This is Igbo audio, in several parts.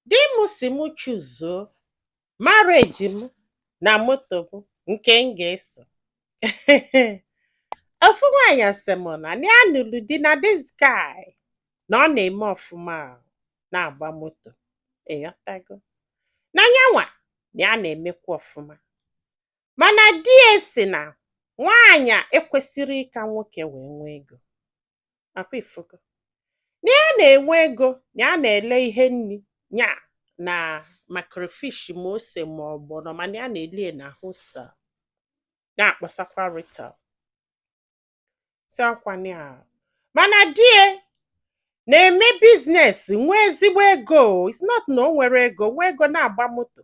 Di m si m choosuo marriage m na moto m nke m ga-eso. Ofu nwaanyị sị m na ya nụrụ di na this guy na ọ na-eme ọfụma o, na-agba moto, ịghọtago, na nyanwa na ya na-emekwa ọfụma, mana di ya si na nwaanyị ekwesịrị ịka nwoke wee nwee ego. Akwa ifugo na ya na-enwe ego, na ya na-ele ihe nri nya na ma crayfish ma ose ma ọgbọnọ, mana ya na-elie na wholesale, na-akpọsakwa retail, si ọkwana ya. Mana di ya na-eme business, nwee ezigbo ego. It's not na o nwere ego, nwee ego na-agba moto,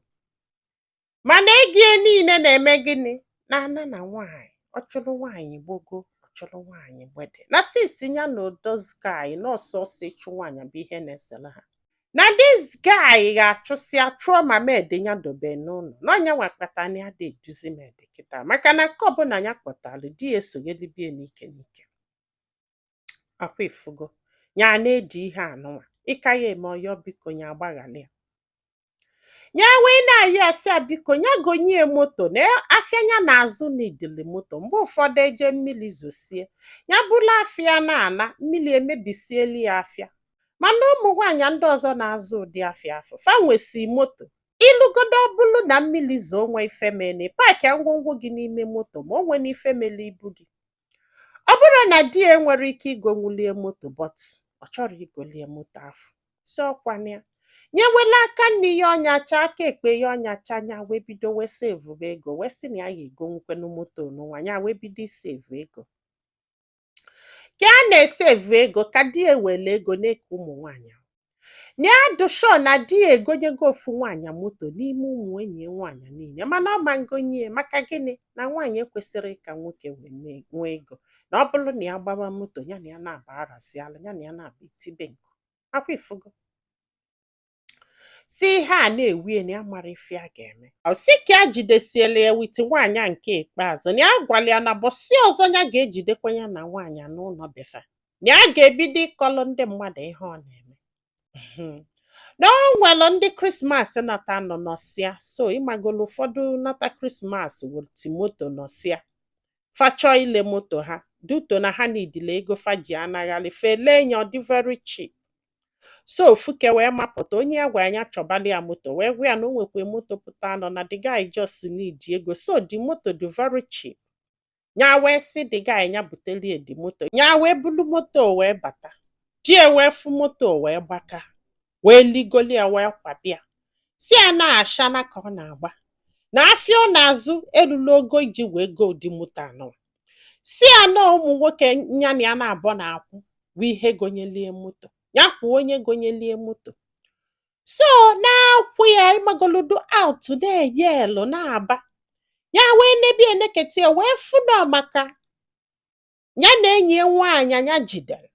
mana ego ya niile na-eme gịnị? Na-ana na nwaanyị. Ọ chụrụ nwaanyị gbogo, ọ chụrụ nwaanyị gbede. Na since ya na this guy nọọsụ ọsọ ịchụ nwaanyị bụ ihe na-esere ha, na this guy ga-achụsị achụọ ma maid ya dobe n'ụlọ na ọnya nwa kpata na ya dị eduzi maid kịta, maka na nke ọbụla ya kpọtalụ di ya esonyelibie n'ike n'ike. Akwa ifugo ya na-edi ihe anụnwa ịka ya eme ọyọ, biko ya agbaghalị ya. Ya wee na-ayọ asị a, biko ya gonye moto, na afịa ya na-azụ n'idili moto. Mgbe ụfọdụ eje mmiri zosie, ya bụrụ afịa na-ana mmiri emebisieli ya afịa. Mana ụmụ nwaanyị ndị ọzọ na-azụ ụdị afịa afọ fa nwesi moto, ịlụgodo, ọ bụrụ na mmiri zoo, nwe ife mene, pack ngwongwo gị n'ime moto, ma o nwere ife mele ibu gị. Ọ bụrụ na di ya nwere ike igonwulie moto, but ọ chọrọ igolie moto afọ, si ọkwana ya nyewela aka nne ya ọnyacha, aka ekpe ya ọnyacha. Nya wee bido wee save ego, wee sị na ya ga-egonwukwenu moto n'ụwa. Ya wee bido isave ego. Ka a na-esave ego, ka di ya ewele ego na-eke ụmụ nwaanyị, na ya dị sure na di ya egonyego ofu nwaanyị moto n'ime ụmụ enyi ya nwaanyị niile, mana ọ ma ngonye. Maka gịnị? Na nwaanyị ekwesịrị ịka nwoke wee nwee ego, na ọ bụrụ na ya gbawa moto ya, na ya na-aba araziala ya, na ya na-aba etibe nku. Akwa ifugo si ihe a na-ewie na ya mara ife a ga-eme. Ọ sị ka ya jidesiela ya with nwaanyị a nke ikpeazụ, na ya gwara ya na bọsị ọzọ ya ga-ejidekwa ya na nwaanyị a n'ụlọ befa, na ya ga-ebido ịkọlụ ndị mmadụ ihe ọ na-eme, na o nwere ndị Christmas nata nọ nọsịa. So ịmagolo ụfọdụ nata Christmas with moto nọsịa, fa chọọ ile moto ha duto na ha nidile ego fa ji anaghalị fele ya, ọ dị very cheap. So ofuke wee mapụta onye ya gwara ya chọbali ya moto, wee gwa ya na o nwekwa moto pụta nọ na the guy just need ego, so the moto dị very cheap. Ya wee sị the guy ya butelie the moto. Ya wee bulu moto wee bata. Di ya wee fụ moto wee gbaka, wee ligoli ya, wee kwabịa, si ya na-ashana ka ọ na-agba na afịa ọ na-azụ erula ogo iji wee go ụdị moto anọ. Si ya na ụmụ nwoke ya na ya na-abọ na-akwụ bụ ihe gonyelie moto ya, kwuo onye gonyelie moto. So na-akwụ ya ịmagolodo out na-eye elu na-aba ya, wee nebi eneketi ya, wee fụnọ maka ya na enyi ya nwaanyị anya jidere.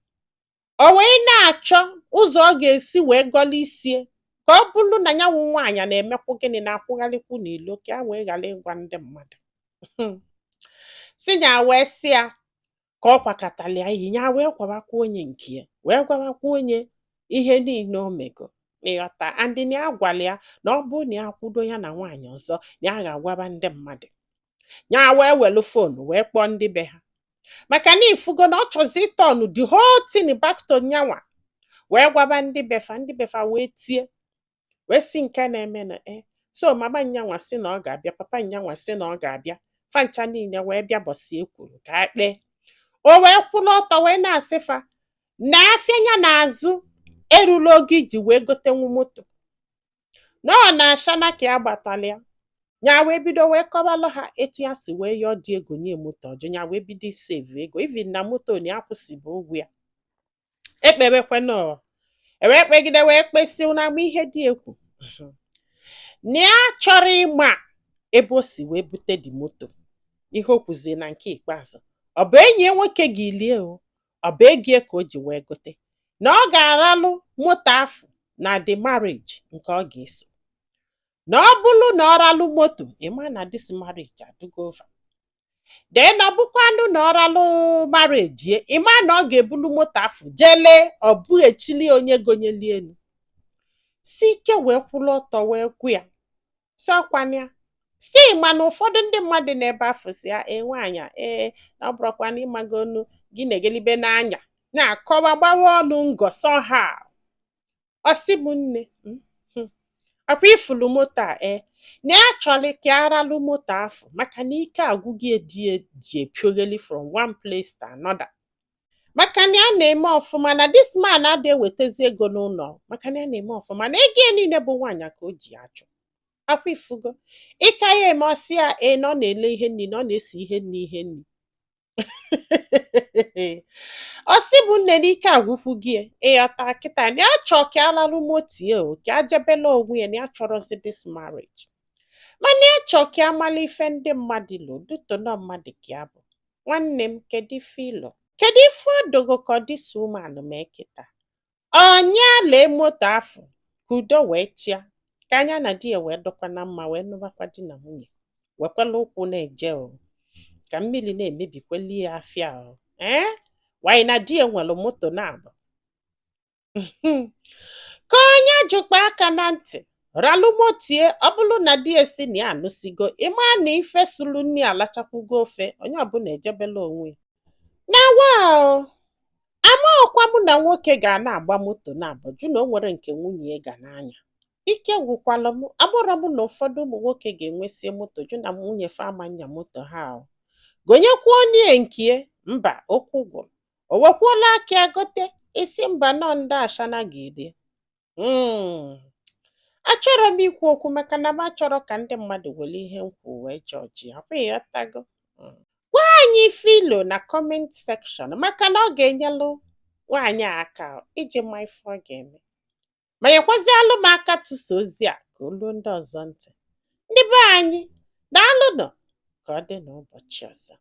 O wee na-achọ ụzọ ọ ga-esi wee gọlụ isie ka ọ bụrụ na ya nwụ nwaanyị na-emekwu gịnị, na-akwụgharịkwu n'ilo, ka a wee ghara ịgwa ndị mmadụ. Si ya wee sị ya ka ọ kwakọtara ya iyi, ya wee gwawakwa onye nke ya, wee gwawakwa onye ihe niile o mego, ịghọta? And na ya gwara ya na ọ bụrụ na ya kwudo ya na nwaanyị ọzọ, na ya ga-agwaba ndị mmadụ. Ya wee welu phone wee kpọọ ndị be ha, maka na ifugo na ọ chọzi ịturn the whole thing back to nyanwa, wee gwaba ndị befa. Ndị befa wee tie, wee sị nke na-eme na e so mama nyanwa sị na ọ ga-abịa, papa nyanwa sị na ọ ga-abịa, fancha niile wee bịa. Bọsị ekwuru ka a kpee, o wee kwụrụ ọtọ wee na-asị fa na afịa ya na-azụ erula ogo iji wee gotenwu moto, na ọ na-ashana ka ya gbatala ya. Ya wee bido wee kọbalụ ha etu ya si wee yọọ dị ego nye moto ọjụ. Ya wee bido isave ego, even na moto na ya kwụsịbụ ụgwọ ya ekpebekwana. Ewee kpegide wee kpesị na ama ihe dị egwu, na ya chọrọ ịma ebe o si wee bute dị moto. Ihe o kwuzi na nke ikpeazụ, ọ bụ enyi ya nwoke ga-ilie o, ọ bụ ego ya ka o ji wee gote, na ọ ga-aralụ moto afụ na the marriage nke ọ ga-eso, na ọ bụrụ na ọ ralụ moto, ịma na this marriage adịgo over. Then ọ bụkwanụ na ọ ralụ marriage ye, ịma na ọ ga-ebulu moto afụ jee lee, ọ bụghị echili onye gonyeli elu. Si ike wee kwụrụ ọtọ wee gwu ya, si ọkwana ya si. Mana ụfọdụ ndị mmadụ n'ebe afọ si ya, ee, nwaanyị a, ee, na ọ bụrụkwa na ịmagonu gị na-egelibe n'anya na-akọwa gbawa ọnụ ngọsọ ha. Ọsị m, nne, akwa ifulu moto a, ee, na ya chọrọ ka aralụ moto afọ, maka na ike agwụghị die ji epiogheli from one place to another, maka na ya na-eme ọfụma, na this man adịghị ewetezi ego n'ụlọ, maka na ya na-eme ọfụma, na ego ya niile bụ nwaanyị ka o ji achụ. Akwa ifugo ịka ya eme, ọsị ya, ee, na ọ na-ele ihe nri, na ọ na-esi ihe nri, ihe nri. Ọsị bụ nne, n'ike agwụkwu gị. Ịghọta kịta na ya chọọ ka alalụ moto ya, o ka ajebela onwe ya, na ya chọrọzi this marriage, mana ya chọọ ka amala ife ndị mmadụ lo dutono mmadụ ka ya bụ. Nwanne m, kedu ife ilo, kedu ife odogo ka ọ this woman mee kịta? Ọnya lee moto afọ ka udo wee chịa, ka anya na di ya wee dọkwa na mma, wee nụbakwa di na nwunye, wekwala ụkwụ na-eje, o ka mmiri na-emebikweli ya afịa, o ee wanyị na di ya nwere moto na-abụ, ka onye jụkpa aka na ntị ralụ motie. Ọ bụrụ na di ya si na ya anụsigo, ịma na ife sulu nni alachakwugo ofe, onye ọbụla ejebela onwe ya na wa. O amaọkwa mụ na nwoke ga na-agba moto na-abụ jụ na o nwere nke nwunye ya ga n'anya. Ike gwụkwalụ m. Agbọrọ m na ụfọdụ ụmụ nwoke ga-enwesie moto jụ na nwunye fa ama nya moto ha, o gonyekwa onye nke mba okwu gwụrụ, o wekwuola aka ya gote isi mba nọ ndị ashana ga-eri. Achọrọ m ikwu okwu maka na m achọrọ ka ndị mmadụ were ihe m kwu wee jọji akwa. Ịghọtago? Gwa anyị ife ilo na comment section, maka na ọ ga-enyelụ nwaanyị a aka iji ma ife ọ ga-eme, ma nyekwazialụ m aka tụsa ozi a ka o luo ndị ọzọ ntị. Ndị be anyị, daalụnụ. Ka ọ dị n'ụbọchị ọzọ.